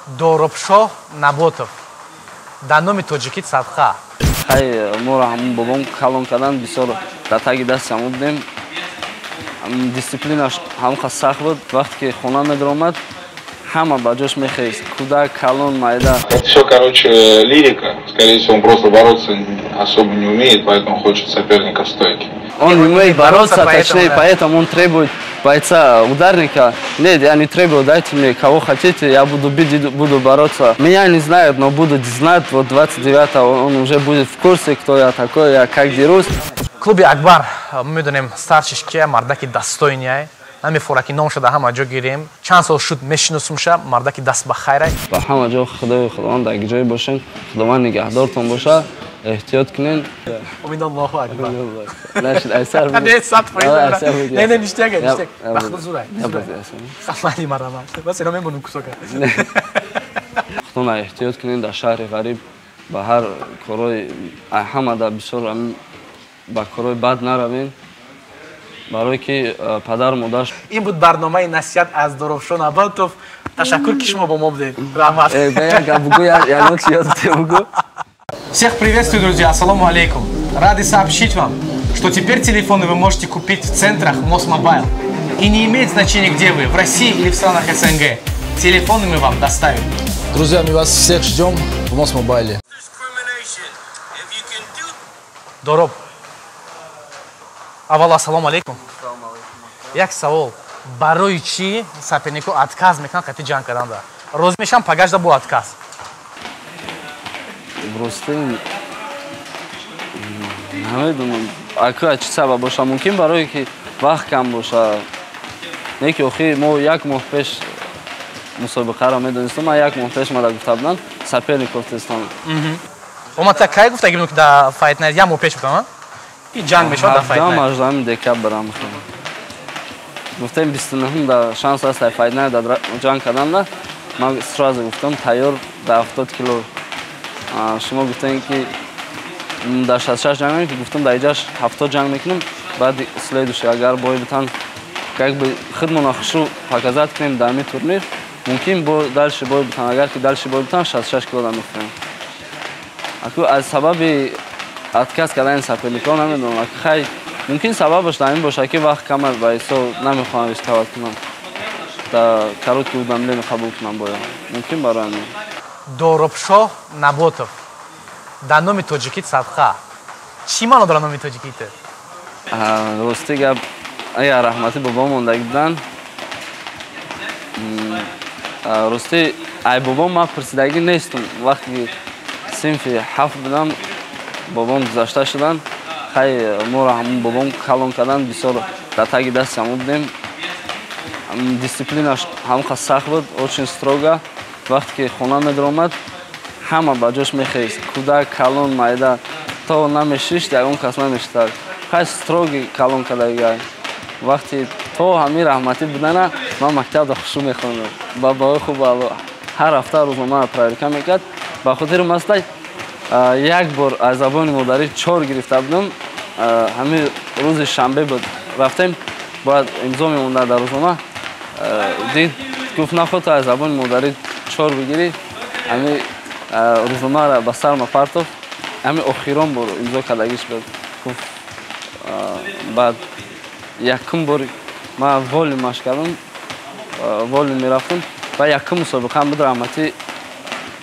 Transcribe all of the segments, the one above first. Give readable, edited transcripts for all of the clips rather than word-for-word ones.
Доробшоҳ Наботов, дар номи тоҷикӣ садқа. Хай, моро ҳамун бобом калон кардан, бисёр дар таги дасти ҳамон будем. Дисциплинаш ҳамқа сахт буд, вақте ки хона медаромад, ҳама ба ҷош мехест, кӯдак, калон, майда. Это все, короче, лирика. Скорее всего, он просто бороться особо не умеет, поэтому хочет соперника в стойке. Он умеет бороться, точнее, поэтому он требует бойца ударника. Нет, я не требую, дайте мне кого хотите, я буду бить, буду бороться. Меня не знают, но будут знать, вот 29-го он уже будет в курсе, кто я такой, я как дерусь. Клуби Акбар, медонем, старший ш кия, мардаки достойный ай. Намефора ки ном шуда ҳама ҷо гирем. Чанд сол шуд мешиносумша, мардаки даст ба хайрай. Ба ҳама ҷо Худои Худованд дар ҷое бошен, Худованд нигаҳдортон боша, эҳтиёт кунен. Умид, Аллоҳу акбар. Нашид, айсар. Не, 100%. Не, не, ништяк, ништяк. Ба Худо, зурай. Хамали марама. Бас ино мемонум кусока. Худона эҳтиёт кунен дар шаҳри ғариб, ба ҳар корҳои ҳама да бисёр ба корҳои бад наравен, барое ки падару модарш. Ин буд барномаи «Насиҳат» аз Доробшоҳ Наботов. Ташаккур, ки шумо бо мо будед, раҳмат. Бугӯ, ягон чи ёдате, бугӯ. Всех приветствую, друзья, ассаламу алейкум. Рады сообщить вам, что теперь телефоны вы можете купить в центрах Мосмобайл. И не имеет значения, где вы, в России или в странах СНГ. Телефоны мы вам доставим. Друзья, мы вас всех ждем в Мосмобайле. Дороб, аввал ассалому алейкум. Як савол: барои чӣ соперник о отказ мекунанд қати ҷанг карданда? Розӣ мешавам, пагашда бо отказ. Рости, намедонам, ака, чӣ сабаб боша. Мумкин, барое ки вақт кам боша. Не ки охир мо як моҳ пеш мусобиқаро медонистам. Ман як моҳ пеш мада гуфта будам, соперник гуфтестам. Омадта кай гуфта гирем, ки да Fight Night? Як моҳ пеш гуфтам, и ҷанг мешавад дар Fight Night. 18 декабр ам гуфтем, 29-ум да шанс аст дар Fight Night да ҷанг карданда. Ман сразу гуфтам, тайёр, да 70 кило. Шумо гуфтем, ки дар 66 ҷанг мекунем, гуфтам, дар иҷаш 70 ҷанг мекунем. Баъд следующий агар бой битан, как бы худмона хушу показать кунем дар ҳамин турнир, мумкин бо дальше бой битан. Агар ки дальше бой битан, 66 кило да мехӯрем. Аку аз сабаби отказ кардани соперник ҳо намедонам. Хай, мумкин, сабабаш дар ин бошад, ки вақт кам аст, ба ҳисоб намехоҳам рисковать кунам, дар короткий уведомление қабул кунам боя. Мумкин, барои ҳамин. Доробшоҳ Наботов, дар номи тоҷикӣ садқа. Чӣ маъно дорад номи тоҷикӣ ту? Рости гап, ая раҳмати бобом мондагӣ буданд. Рости, ай бобом ман пурсидагӣ нестум. Вақте ки синфи ҳафт будам, бобом гузашта шуданд. Хай, моро ҳамун бобом калон кардан, бисёр дар таги дасти ҳамон будем. Дисциплинаш ҳамқа сахт буд, очень строго. Вақте ки хона медаромад, ҳама ба ҷош мехест, кӯдак, калон, майда, то намешишт, ягон кас намешитад. Хай, строгий калон кардагига. Вақти то ҳамин раҳматӣ будана, ман мактабда хушу мехондам, ба баҳои хуб. Ҳар ҳафта рӯзномаро проверка мекард. Ба хотири масъала як бор аз забони модарӣ чор гирифта будам. Ҳамин рӯзи шанбе буд, рафтем, бояд имзо мемонда дар рӯзнома. Дид, гуфт: «Наход, аз забони модарӣ чор бигирӣ?» Ҳамин рӯзномаро ба сарма партофт. Ҳамин охирон бор имзо кардагиш буд, гуфт. Баъд якум бор ман вольный машқ кардам, вольный мерафтам ва якум мусобиқаам буд. Раҳматӣ,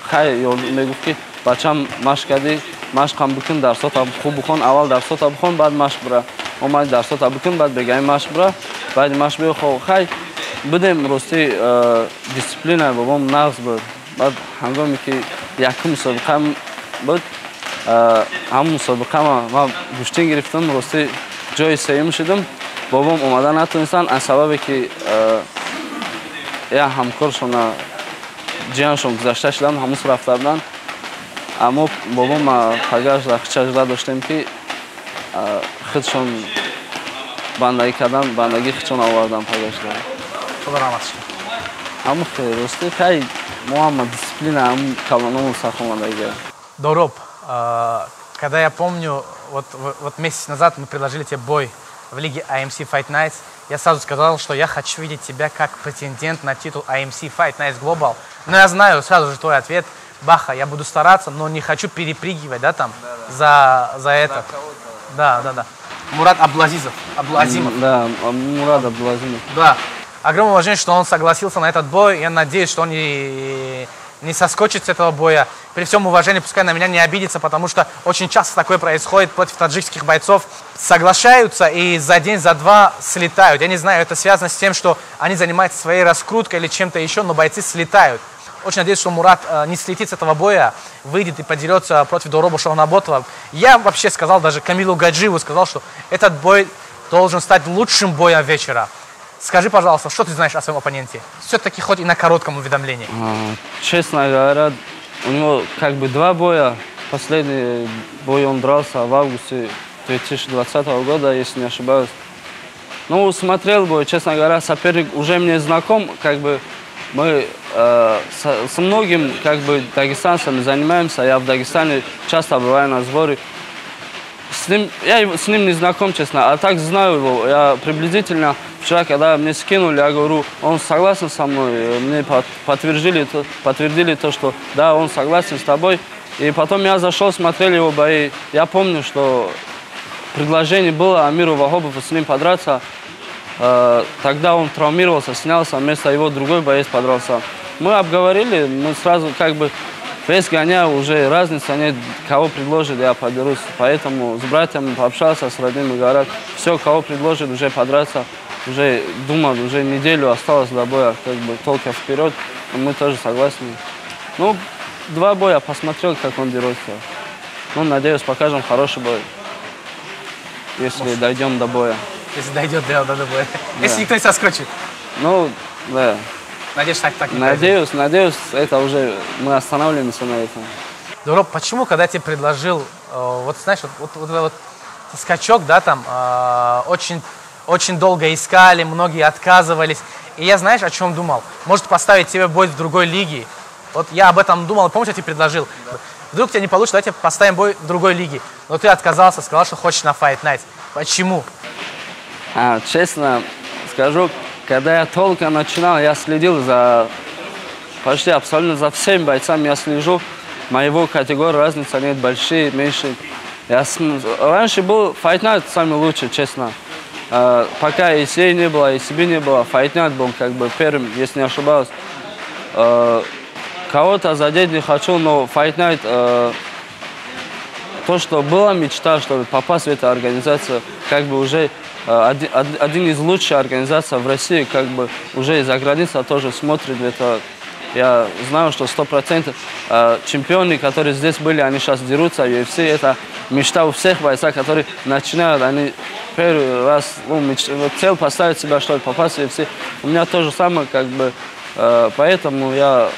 хай, мегуфт, ки бачам, машқ кардӣ, машқам бикун, дарсота хуб бихон, аввал дарсота бихон, баъд машқ бира. Омади, дарсота бикун, баъд бегаи машқ бира, баъди машқ биё. Хай, будем. Ростӣ, дисциплинаи бобом нағз буд. Баъд ҳангоме ки якум мусобиқаам буд, ҳамун мусобиқама ман гӯштин гирифтам, ростӣ, ҷои сеюм шудам. Бобом омада натонистанд, аз сабабе ки як ҳамкоршона, ҷияншон гузашта шуданд, ҳамус рафта буданд. Аммо бобом пагаш рахчажла доштем, ки худшон бандагӣ кардан, бандагии худшон овардан пагашда. Худо раҳмат шуд. Ҳамун хел, ростӣ, хай, мо ҳама дисциплина ҳамун калономон сахт омадагия. Дороб, когда я помню, вот месяц назад мы предложили тебе бой в лиге AMC Fight Nights. Я сразу сказал, что я хочу видеть тебя как претендент на титул AMC Fight Nights Global. Но я знаю сразу же твой ответ. Баха, я буду стараться, но не хочу перепрыгивать, да, там, да, за это. Да. Мурат Абдулазизов. Абдулазимов. Да, Мурат Абдулазимов. Да. Огромное уважение, что он согласился на этот бой. Я надеюсь, что он не соскочит с этого боя. При всем уважении, пускай на меня не обидится, потому что очень часто такое происходит против таджикских бойцов. Соглашаются и за день, за два слетают. Я не знаю, это связано с тем, что они занимаются своей раскруткой или чем-то еще, но бойцы слетают. Очень надеюсь, что Мурат не слетит с этого боя, выйдет и подерется против Дороба Шохнаботова. Я вообще сказал, даже Камилу Гаджиеву сказал, что этот бой должен стать лучшим боем вечера. Скажи, пожалуйста, что ты знаешь о своем оппоненте? Все-таки хоть и на коротком уведомлении. Честно говоря, у него как бы два боя. Последний бой он дрался в августе 2020 года, если не ошибаюсь. Ну, смотрел бой, честно говоря, соперник уже мне знаком, как бы мы с многим как бы дагестанцами занимаемся. Я в Дагестане часто бываю на сборе. Я с ним не знаком, честно, а так знаю его. Я приблизительно вчера, когда мне скинули, я говорю, он согласен со мной. Мне подтвердили то, что да, он согласен с тобой. И потом я зашел, смотрел его бои. Я помню, что предложение было Амиру Вахобову с ним подраться. Тогда он травмировался, снялся, вместо его другой боец подрался. Мы обговорили, мы сразу как бы вес гоняю, уже разница нет, кого предложит, я подерусь. Поэтому с братьями пообщался, с родными, говорят, все, кого предложит, уже подраться, уже думал, уже неделю осталось до боя, как бы только вперед, мы тоже согласны. Ну, два боя посмотрел, как он дерется. Ну, надеюсь, покажем хороший бой, если дойдем до боя. Если дойдет до боя. Да. Если никто не соскочит. Ну, да. Надеюсь, так не надеюсь, пойдет. Надеюсь, это уже мы останавливаемся на этом. Дороб, почему, когда я тебе предложил, вот знаешь, вот скачок, да, там, очень, очень долго искали, многие отказывались. И я, знаешь, о чем думал? Может, поставить тебе бой в другой лиге. Вот я об этом думал, помнишь, я тебе предложил? Да. Вдруг тебе не получится, давайте поставим бой в другой лиге. Но ты отказался, сказал, что хочешь на Fight Night. Почему? Честно скажу, когда я только начинал, я следил за почти абсолютно за всеми бойцами, я слежу. Моего категории разницы нет, большие, меньше. Раньше был Fight Night самый лучший, честно. Пока ACA не было, ACB не было, Fight Night был как бы первым, если не ошибаюсь. Кого-то задеть не хочу, но Fight Night, то, что была мечта, чтобы попасть в эту организацию, как бы уже один из лучших организаций в России, как бы уже из-за границы тоже смотрит это. Я знаю, что 100% чемпионы, которые здесь были, они сейчас дерутся в UFC. Это мечта у всех бойцов, которые начинают, они первый раз, ну, цель поставить себя, чтобы попасть в UFC. У меня то же самое, как бы, поэтому я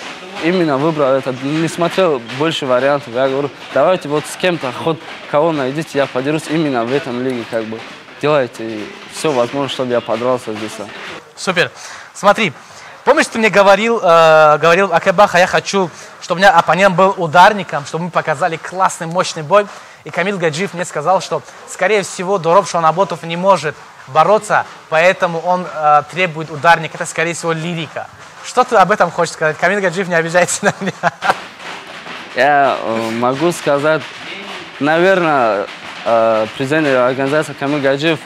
именно выбрал это, не смотрел больше вариантов. Я говорю, давайте вот с кем-то, хоть кого найдите, я подерусь именно в этом лиге, как бы. Делайте все возможное, чтобы я подрался здесь. Супер. Смотри, помнишь, ты мне говорил, Акебаха, я хочу, чтобы у меня оппонент был ударником, чтобы мы показали классный, мощный бой. И Камил Гаджиев мне сказал, что, скорее всего, Дороб Шонаботов не может бороться, поэтому он требует ударника. Это, скорее всего, лирика. Что ты об этом хочешь сказать? Камил Гаджиев, не обижается на меня. Я могу сказать, наверное, президент организации Камил Гаджиев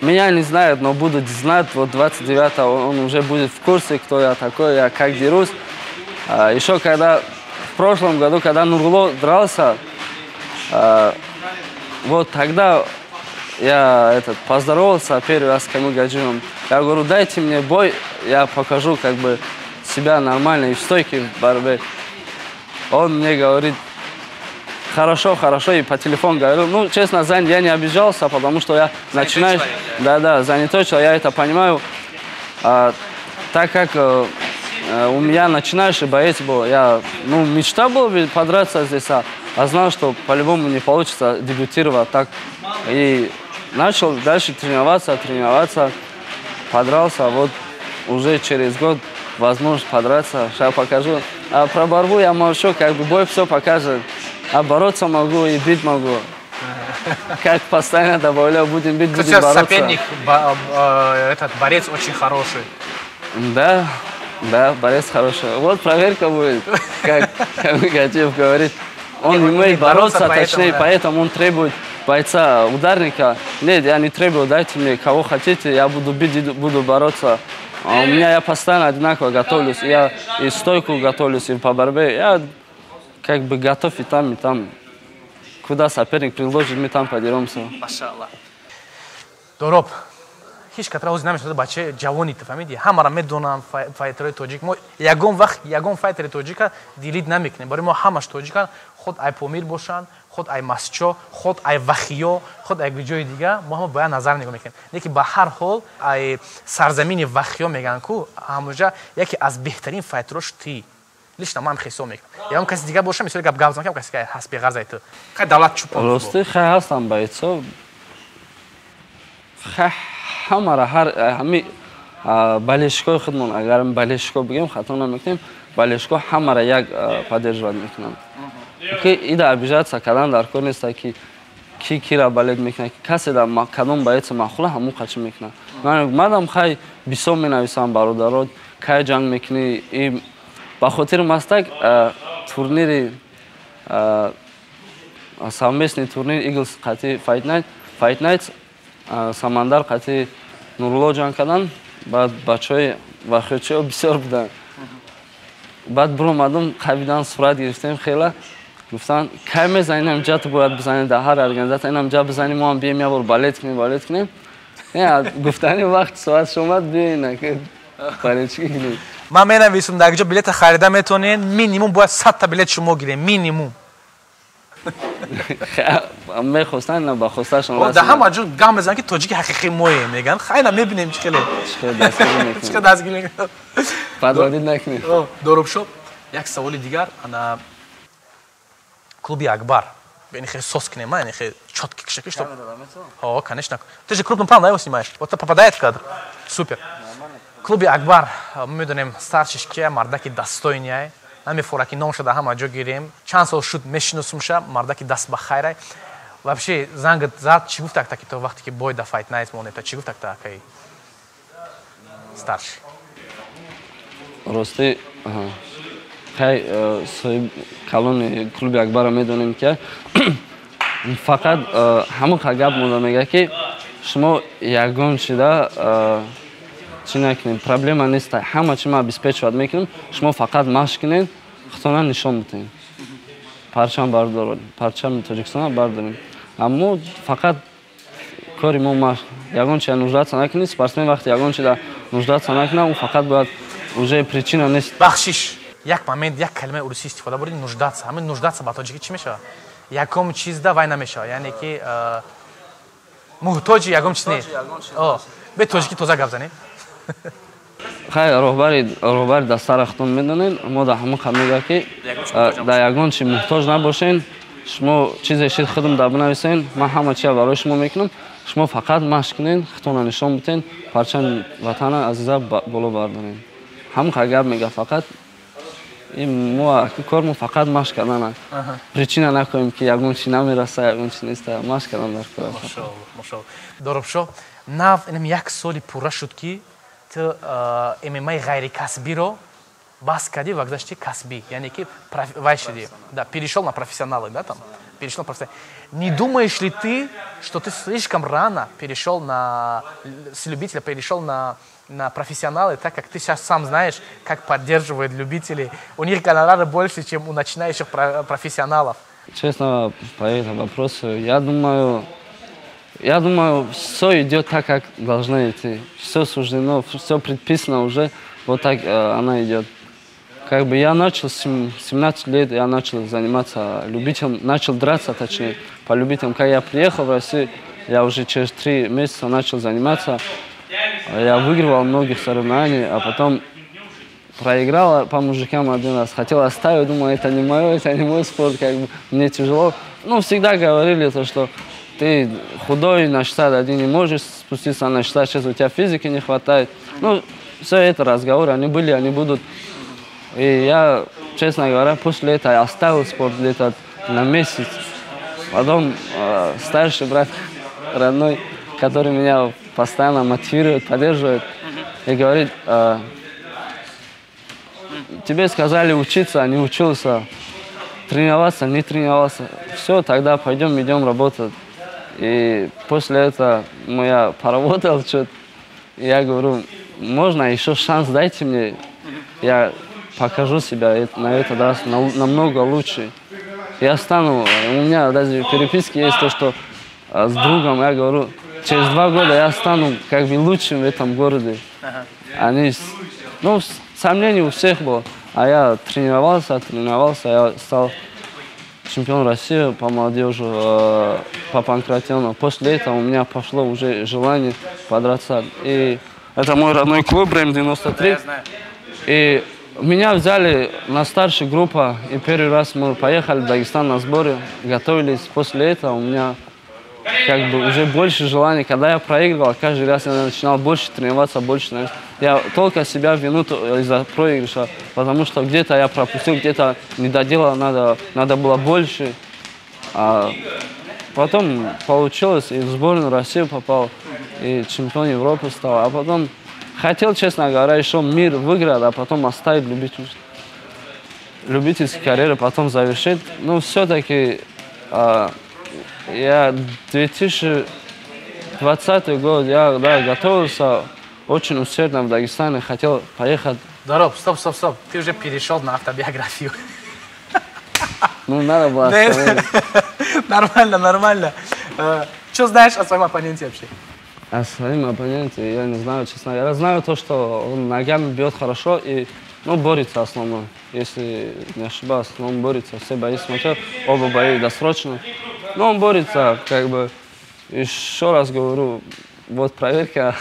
меня не знает, но будут знать. Вот 29-го он уже будет в курсе, кто я такой, я как дерусь. Еще когда в прошлом году, когда Нурло дрался, вот тогда я поздоровался первый раз с Камилом Гаджиевым. Я говорю, дайте мне бой, я покажу как бы себя нормально и в стойке в борьбе. Он мне говорит, хорошо, хорошо, и по телефону говорю. Ну, честно, я не обижался, потому что я начинаю... Да, занятой человек, я это понимаю. Так как у меня начинающий боец был, я, ну, мечта была подраться здесь, а знал, что по-любому не получится дебютировать так. И начал дальше тренироваться, подрался, вот уже через год возможность подраться, сейчас покажу. А про борьбу я молчу, как бы бой все покажет. А бороться могу и бить могу. Как постоянно добавляю, будем бить, будем бороться. Соперник, этот борец очень хороший. Да, да, борец хороший. Вот проверка будет, как Гатиев говорит. Он не умеет бороться, точнее, поэтому он требует бойца, ударника. Нет, я не требую, дайте мне кого хотите, я буду бить, буду бороться. А у меня я постоянно одинаково готовлюсь. Я и стойку готовлюсь, и по борьбе. Я как бы готов и там, и там. Куда соперник предложит, мы там подеремся. Машаллах. Дороб, ҳеҷ катра ҳозир намешавад, бачаи ҷавони ту, фаҳмидӣ, ҳамаро медонам, файтерои тоҷик. Мо ягон вақт ягон файтери тоҷика делить намекунем. Барои мо ҳамаш тоҷикан, худ ай Помир бошанд, худ ай Масчо, худ ай Вахиё, худ ай ҷои дига, мо ҳама бояд назар нигоҳ мекунем. Лекин ба ҳар ҳол ай сарзамини Вахиё мегӯянд ку, ҳамуҷа яке аз беҳтарин файтерош ти. Лично ман ҳисоб мекунам. Ягон каси дига боша, мисоли гап гап занам, каси ҳаст беғарз ай ту. Хай давлат чупон. Рости хай ҳастам бойцо. Хай ҳамара ҳар ҳами болельщикои худмон, агар болельщико бигем, хато намекунем, болельщико ҳамара як поддерживать мекунанд. Ки ида обижаться кардан дар кор неста, ки ки кира болеть мекунад, касе да кадом боец маъқула, ҳамун қачи мекунад. Мадам хай бисёр менависам, бародаро, кай ҷанг мекунӣ, и ба хотири мастак турнири, совместный турнир Eagles қати Fight Night, Fight Nights, Самандар қати Нурулло ҷанг кардан, баъд бачаҳои вахиёчиҳо бисёр буданд. Баъд биромадам, қабидан, сурат гирифтем хела, гуфтанд, кай мезанӣ, инам ҷа ту бояд бизанӣ дар ҳар организатсия, инам ҷа бизанӣ, мо ҳам бием, як бор болеть кунем, болеть кунем. Гуфтани вақт соатш омад, биёин, болельщики кунем. Ман менависам, дар ҷо билета харида метавонед, минимум бояд 100-та билет шумо гирем, минимум. Мехостанд, на ба хосташон. Дар ҳама ҷо гам мезананд, ки тоҷики ҳақиқӣ моем, мегӯянд. Хайна мебинем, чӣ хеле. Чӣ хел дастгирӣ мекунем. Подводить накунем. Доробшо, як саволи дигар, ана клуби Акбар. Яъне хеле сос кунем, яъне хеле чётко кишаки, что. О, конечно. Ты же крупным планом, да, его снимаешь? Вот это попадает в кадр. Супер. Клуби Акбар, медонем, старшиш кия, мардаки достойный. Намефора ки номша дар ҳама ҷо гирем. Чанд сол шуд мешиносумша, мардаки даст ба хайрай. Вообще занг зад, чӣ гуфтак таки то вақте ки бой да Fight Night монета, чӣ гуфтак та акаи старший? Рости, хай соҳиб калони клуби Акбарро медонем, ки фақат ҳамон гап монда, мега, ки шумо ягон чида чӣ накунед, проблема нест, ҳама чи ма обеспечивать мекунем, шумо фақат машқ кунед, худтона нишон бидиҳед, парчам бардоред, парчами Тоҷикистона бардорем. Аммо фақат кори мо машқ, ягон чида нуждаться накунед. Спортсмен вақте ягон чида нуждаться накунад, ӯ фақат бояд, уже причина нест. Бахшиш, як момент, як калимаи урусӣ истифода бурдӣ, нуждаться. Ҳамин нуждаться ба тоҷикӣ чӣ мешавад? Ягон чизда вай намешавад, яъне ки муҳтоҷи ягон чиз нест. Бе тоҷикӣ тоза гап занем. Хай, роҳбари дастара худтон медонед, мо дар ҳамон қа мега, ки дар ягон чи муҳтоҷ набошен, шумо чизе шид, худам дар бинависен, ман ҳама чия барои шумо мекунам, шумо фақат машқ кунед, худтонро нишон бидиҳед, парчами ватана азиза боло бардоред. Ҳамон қа гап мега фақат. Мо кор мо фақат машқ кардан, причина накунем, ки ягон чи намераса, ягон чи нест, машқ кардан дар кор. Доробшо, нав инам як соли пурра шуд, ки ту ММАи ғайрикасбиро бас кардӣ ва гузашти касбӣ, яъне ки вай шудӣ, да, перешел на профессионалы, да, там перешел на профессионалы. Не думаешь ли ты, что ты слишком рано перешел на с любителя перешел на профессионалы, так как ты сейчас сам знаешь, как поддерживают любители, у них гонорары больше, чем у начинающих профессионалов? Честно, по этому вопросу, я думаю, все идет так, как должно идти. Все суждено, все предписано уже, вот так она идет. Как бы я начал с 17 лет, я начал заниматься любителем, начал драться, точнее, по любителям. Когда я приехал в Россию, я уже через 3 месяца начал заниматься. Я выигрывал многих соревнований, а потом проиграл по мужикам один раз. Хотел оставить, думал, это не мое, это не мой спорт, как бы мне тяжело. Ну, всегда говорили то, что ты худой, на 61 не можешь спуститься на 66, у тебя физики не хватает. Ну, все это разговоры, они были, они будут. И я, честно говоря, после этого оставил спорт где-то на месяц. Потом старший брат родной, который меня постоянно мотивирует, поддерживает, и говорит: тебе сказали учиться, не учился, тренироваться, не тренировался. Все, тогда пойдем, идем работать. И после этого, ну, я поработал что-то. Я говорю: можно еще шанс дайте мне, я покажу себя на этот раз намного лучше. Я стану, у меня даже в переписке есть то, что с другом я говорю: через 2 года я стану как бы лучшим в этом городе. Они, ну, сомнений у всех было. А я тренировался, тренировался, я стал чемпион России по молодежи, по панкратиону. После этого у меня пошло уже желание подраться. И это мой родной клуб, РЕМ-93. И меня взяли на старшую группу, и первый раз мы поехали в Дагестан на сборы, готовились. После этого у меня как бы уже больше желаний. Когда я проигрывал, каждый раз я начинал больше тренироваться, больше. Я только себя вину из-за проигрыша, потому что где-то я пропустил, где-то не доделал, надо было больше. А потом получилось, и в сборную России попал, и чемпион Европы стал. А потом хотел, честно говоря, еще мир выиграть, а потом оставить любительскую карьеру, потом завершить. Но все-таки я 2020 год, я, да, готовился очень усердно в Дагестане, хотел поехать. Здорово, стоп, стоп, стоп. Ты уже перешел на автобиографию. Ну, надо было. Нормально, нормально. Что знаешь о своем оппоненте вообще? О своем оппоненте я не знаю, честно. Я знаю то, что он ногами бьет хорошо и, ну, борется основном. Если не ошибаюсь, но он борется. Все бои смотрел, оба бои досрочно. Но он борется, как бы. Еще раз говорю, вот проверка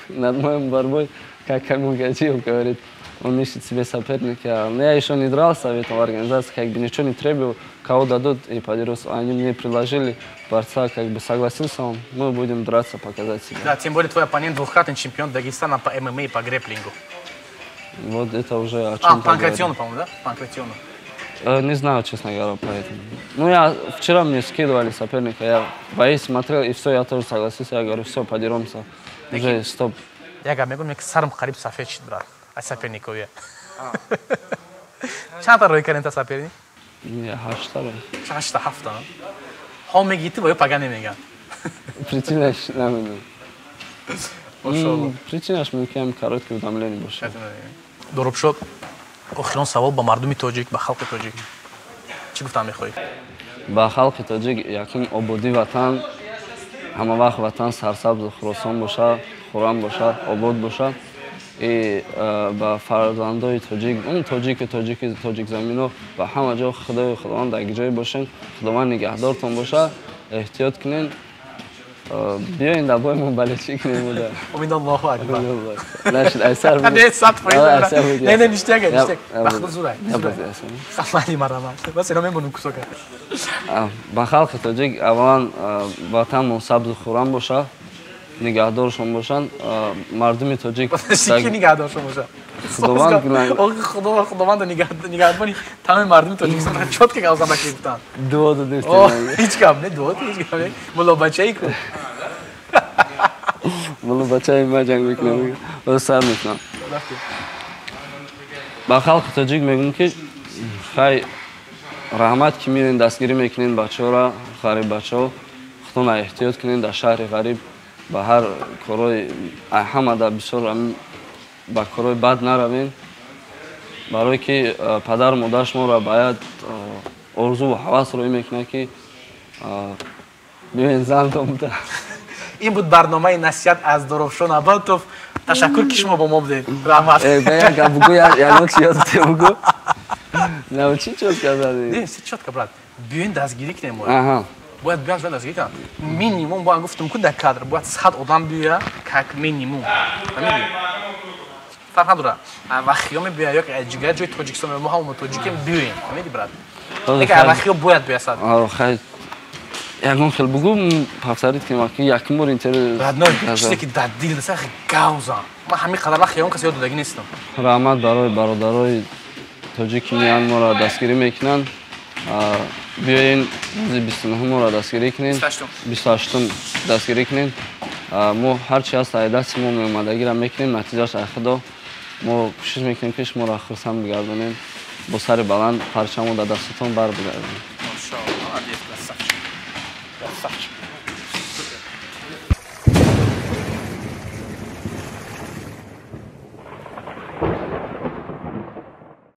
над моим борьбой, как Камил Гаджиев говорит, он ищет себе соперника. Но я еще не дрался в этом организации, как бы ничего не требую, кого дадут и подерусь. Они мне предложили борца, как бы согласился он, мы будем драться, показать себя. Да, тем более твой оппонент двукратный чемпион Дагестана по ММА и по грэплингу. Вот это уже о чем. А, панкратиону, по-моему, да? Панкратиону. Не знаю, честно говоря, поэтому. Ну, я вчера мне скидывали соперника, я бои смотрел, и все, я тоже согласился, я говорю: все, подеремся. Уже стоп. Я говорю, мне сарм қариб сафед шид, брат. Аз соперниковия. Чанд та рой кардем та соперник? Не, ҳашта рой. Ҳашта, ҳафта. Ҳо мегӣ ту ва ё пага намеган? Причинаш намедонам. Причинаш мумкин короткое уведомление бошад. Доробшо, охирон савол ба мардуми тоҷик, ба халқи тоҷик. Чӣ гуфтан мехоҳӣ? Ба халқи тоҷик якум ободии ватан, ҳама вақт ватан сарсабзу хуросон бошад, хуррам бошад, обод бошад. И ба фарзандои тоҷик, он тоҷику тоҷики тоҷикзамино ба ҳама ҷо худои худованд дар ҷое бошен, худованд нигаҳдортон бошад, эҳтиёт кунен, биёин дар бои мо болельщик кунем. Да. Умид, Аллоҳу акбар. Нашид, айсар. Не, 100%. Не, не, ништяк, ништяк. Ба худо зурай. Самали марама. Бас ино мемонум кусока. Ба халқи тоҷик аввалан ватанмон сабзу хуррам бошад, нигаҳдоршон бошанд, мардуми тоҷик. Ки нигаҳдоршон бошад? Худованд. Худо, худованд нигаҳбони тамоми мардуми Тоҷикистон. Чётко гавзан ба ки гуфтанд. Дуо додем. Ҳеҷ гап не, дуо ҳеҷ гап не. Муллобачаи ку. Муллобачаи ма ҷанг мекунам, сар мекунам. Ба халқи тоҷик мегӯм, ки хай, раҳмат, ки мирен, дастгирӣ мекунен бачаҳоро, ғариб бачаҳо. Худтона эҳтиёт кунен дар шаҳри ғариб, ба ҳар корҳои ҳамада бисёр ба корҳои бад наравен, барое ки падару модар шуморо бояд орзуву ҳавас рӯй мекунад, ки биёен зантон буда. Ин буд барномаи насиҳат аз Доробшо Наботов. Ташаккур, ки шумо бо мо будед, раҳмат. Як бугӯ, ягон чи ёдате, бугӯ, научи чё сказать. Не, всё чётко, брат. Биёен, дастгирӣ кунем, бояд биён, бояд дастгирӣ кунам. Минимум бояд, гуфтум ку, дар кадр бояд 100 одам биёя, как минимум. Фаҳмидӣ? Фарқ надора, вахиё мебиёя ё ҷигар ҷои Тоҷикистон, мо ҳамон тоҷикем, биёем. Фаҳмидӣ, брат? Вахиё бояд биёя 100. Хай, ягон хел бугӯ, повторить кунем, ки якум бор интервью. Родной, чизе ки дар дил даста гавзам, ман ҳамин қадар вақт ягон кас ёд додагӣ нестам. Раҳмат барои бародарои тоҷик, ки меян, моро дастгирӣ мекунанд. Биёен, рӯзи 29-умро дастгирӣ кунем, 28-ум дастгирӣ кунем. Мо ҳарчи ҳаст ай дасти мо меомадагиро мекунем, натиҷааш ай Худо. Мо кӯшиш мекунем, ки шуморо хурсанд бигардонем, бо сари баланд парчамо дар дастатон бар бигардонем. Красавчик. Красавчик.